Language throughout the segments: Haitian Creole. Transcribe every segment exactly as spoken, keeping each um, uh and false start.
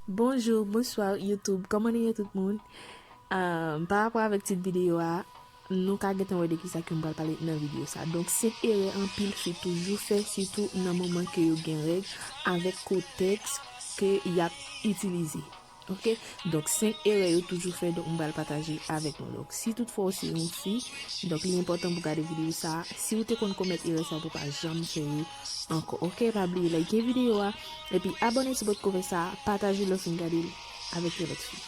Bonjou, bonswa YouTube, kòman nou ye tout moun? Ah, pa rapò avèk tit videyo a, nou ka gentan wè de kisa ke m pral pale nan videyo sa. Donk, senk erè anpil fi toujou fè, sitou nan moman ke yo gen règ, avèk kotèks ke y ap itilize. Oke? Donk, senk erè yo toujou fè, donk, m pral pataje avèk nou. Donk, si toutfwa ou se yon fi, donk, li enpòtan pou gade videyo sa. Si ou te konn komèt erè sa, pou pa janm fè yo ankò. Oke? Pa bliye like videyo a, epi abòne si w potko fè sa, pataje lè w fin gade l avèk yon lòt fi.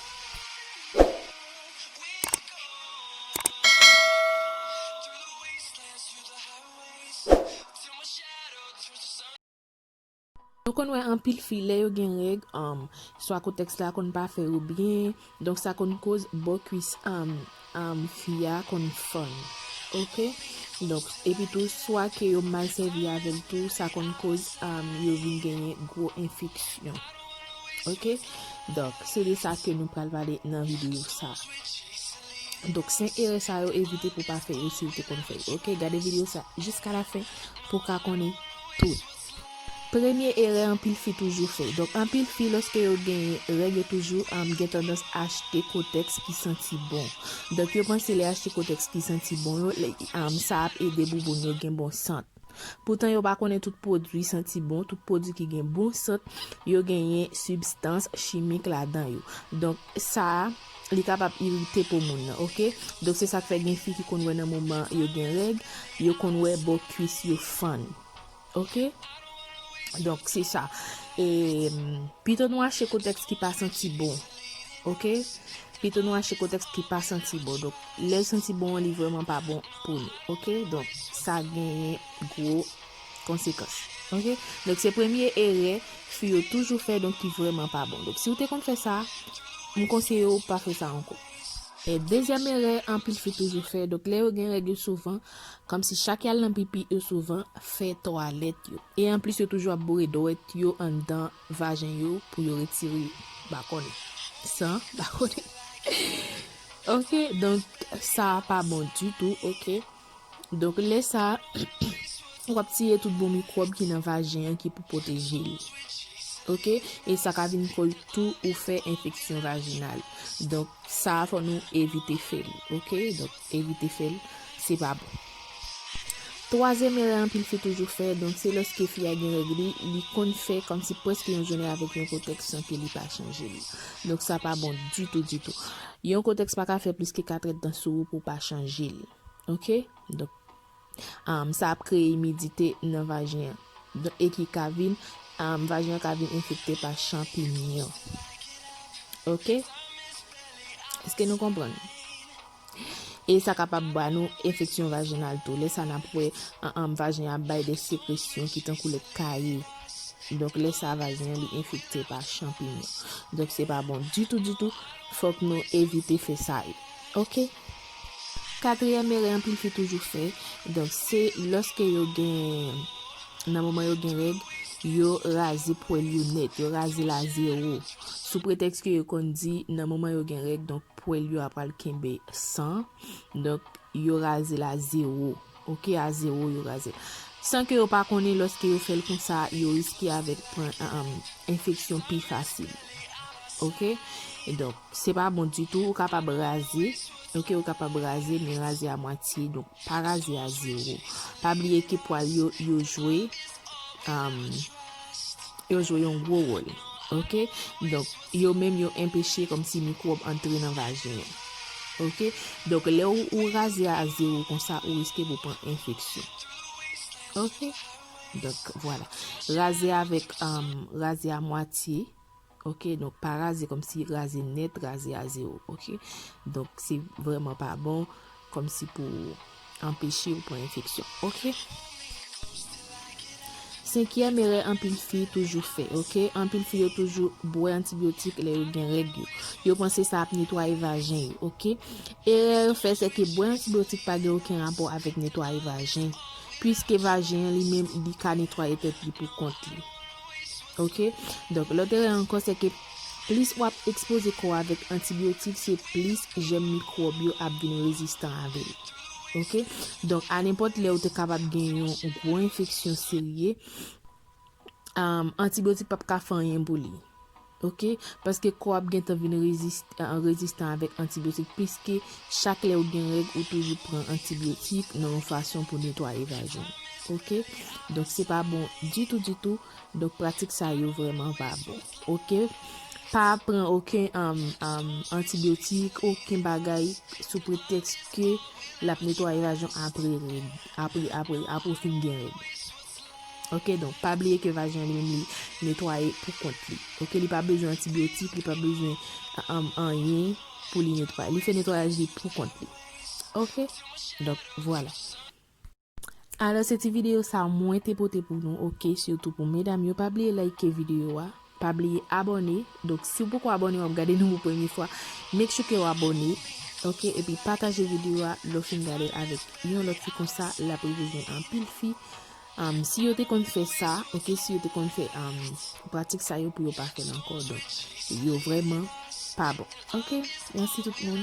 Nou konn wè anpil fi lè yo gen règ, um, swa kotèks la konn pa fè yo byen, donk sa konn koz bò kwis, um, um, fi a konn fann. Oke? Donk, epi tou, swa ke yo mal sèvi avè l tou, sa konn koz, um, yo vin genyen gwo enfeksyon. Oke? Donk, se de sa ke nou pral pale nan videyo sa. Donk, senk erè sa yo, evite pou pa fè yo si w te konn fè yo. Oke? Gade videyo sa jiska la fen pou w ka konnen tout. Premye erè anpil fi toujou fè. Donk, anpil fi, lòske yo gen règ, yo toujou, um, gen tandans achte kotèks ki santi bon. Donk, yo panse lè achte kotèks ki santi bon yo, lè, um, sa ap ede bouboun yo gen bon sant. Poutan, yo pa konnen tout pwodui santi bon, tout pwodui ki gen bon sant, yo genyen sibstans chimik ladan yo. Donk, sa a, li kapab irite po moun nan, oke? Donk, se sa k fè gen fi ki konn wè nan moman yo gen règ, yo konn wè bò kwis yo fann. Oke? Donk, se sa. E, mm, pito nou achte kotèks ki pa santi bon. Oke? Pito nou achte kotèks ki pa santi bon. Donk, lè l santi bon an, li vrèman pa bon pou nou. Oke? Donk, sa genyen gwo konsekans. Oke? Donk, se premye erè fi yo toujou fè, donk, ki vrèman pa bon. Donk, si w te konn fè sa, m konseye w pa fè sa ankò. E dezyèm erè, anpil fi toujou fè. Donk, lè yo gen règ yo souvan, kòmsi chak y al nan pipi, yo souvan fè twalèt yo. E anplis, yo toujou ap boure dwèt yo anndan vajen yo pou yo retire, m pa konnen, san, m pa konnen. Oke, donk, sa pa bon ditou, oke. Donk, lè sa, w ap tiye tout bon mikwòb ki nan vajen an ki pou pwoteje l. Oke? E sa ka vin koz tou ou fè enfeksyon vajinal. Donk, sa a fò nou evite fè l. Oke? Donk, evite fè l, se pa bon. Twazyèm erè anpil fi toujou fè, donk, se lòske fi a gen règ li, li konn fè kòmsi prèske yon jounen avèk yon kotèks san ke li pa chanje li. Donk, sa pa bon ditou, ditou. Yon kotèks pa ka fè plis ke katrèdtan sou ou pou w pa chanje l. Oke? Donk, um, sa ap kreye imidite nan vajen an. Donk, e ki ka vin, um, vajen an ka vin enfekte pa chanpinyon. Oke? Èske nou konprann? E sa kapab ba nou enfeksyon vajinal tou. Lè sa n ap wè, um, um, vajen an ap bay de sekresyon ki tankou lèt kaye. Donk, lè sa, vajen an, li enfekte pa chanpinyon. Donk, se pa bon ditou, ditou. Fòk nou evite fè sa yo. Oke? Katriyèm erè anpil fi toujou fè, donk, se lòske yo gen, nan moman yo gen règ, yo raze pwèl yo nèt, yo raze l a zewo. Sou pretèks ke yo konn di, nan moman yo gen règ, donk, pwèl yo ap pral kenbe san. Donk, yo raze l a zewo. Oke, a zewo yo raze l. San ke yo pa konnen, lòske yo fè l konsa, yo riske avèk pran, um, enfeksyon pi fasil. Oke? E donk, se pa bon ditou, ou kapab raze. Oke, ou kapab raze, men raze a mwatye. Donk, pa raze a zewo. Pa bliye ke pwèl yo, yo jwe, um, yo jwe yon gwo wòl. Oke? Donk, yo menm yo enpeche kòmsi mikwòb antre nan vajen an. Oke? Donk, lè ou, ou raze a zewo konsa, ou riske pou pran enfeksyon. Oke? Donk, vwala. Raze avèk, um, raze a mwatye. Oke? Donk, pa raze kòmsi raze nèt, raze a zewo. Oke? Donk, se vrèman pa bon kòmsi pou anpeche ou pran enfeksyon. Oke? Senkyèm erè anpil fi toujou fè, oke? Anpil fi yo toujou bwè antibyotik lè yo gen règ yo. Yo panse sa ap netwaye vajen yo, oke? Erè yo fè, se ke bwè antibyotik pa gen okenn rapò avèk netwaye vajen, piske vajen an li menm, li ka netwaye tèt li pou kont li. Oke? Donk, lòt erè ankò, se ke plis w ap ekspoze kò w avèk antibyotik, se plis jèm mikwòb yo ap vin rezistan avè l. Oke? Donk, a nenpòt lè, ou te kapab gen yon gwo enfeksyon serye, um, antibyotik p ap ka fè anyen pou li. Ok, paske kò ap gentan vin rezistan avèk antibyotik, piske chak lè ou gen règ ou toujou pran antibyotik nan yon fason pou netwaye vajen. Ok, donk se pa bon ditou ditou. Donk pratik sa yo vrèman pa bon. Ok, pa pran okenn um, um, antibyotik, okenn bagay sou pretèks ke l ap netwaye vajen apre règ, apre apre apre w fin gen règ. Ok, donk pa bliye ke vajen li menm li netwaye pou kont li. Ok, li pa bezwen antibyotik, li pa bezwen um, anyen pou li netwaye. Li fè netwayaj li pou kont li. Ok, donk vwala. Alò se ti videyo sa mwen te pote pou nou, ok, sitou pou medam yo. Pa bliye like videyo a, pa bliye abòne. Donk si w poko abòne, w ap gade nou pou premye fwa, make sure ke w abòne, ok, epi pataje videyo a lè w fin gade l avèk yon lòt fi, konsa l ap rive jwenn anpil fi. Um, si yo te konn fè sa, ok, si yo te konn fè um, pratik sa yo pou yo pa fè l ankò, donk yo vrèman pa bon. Ok, mèsi tout moun.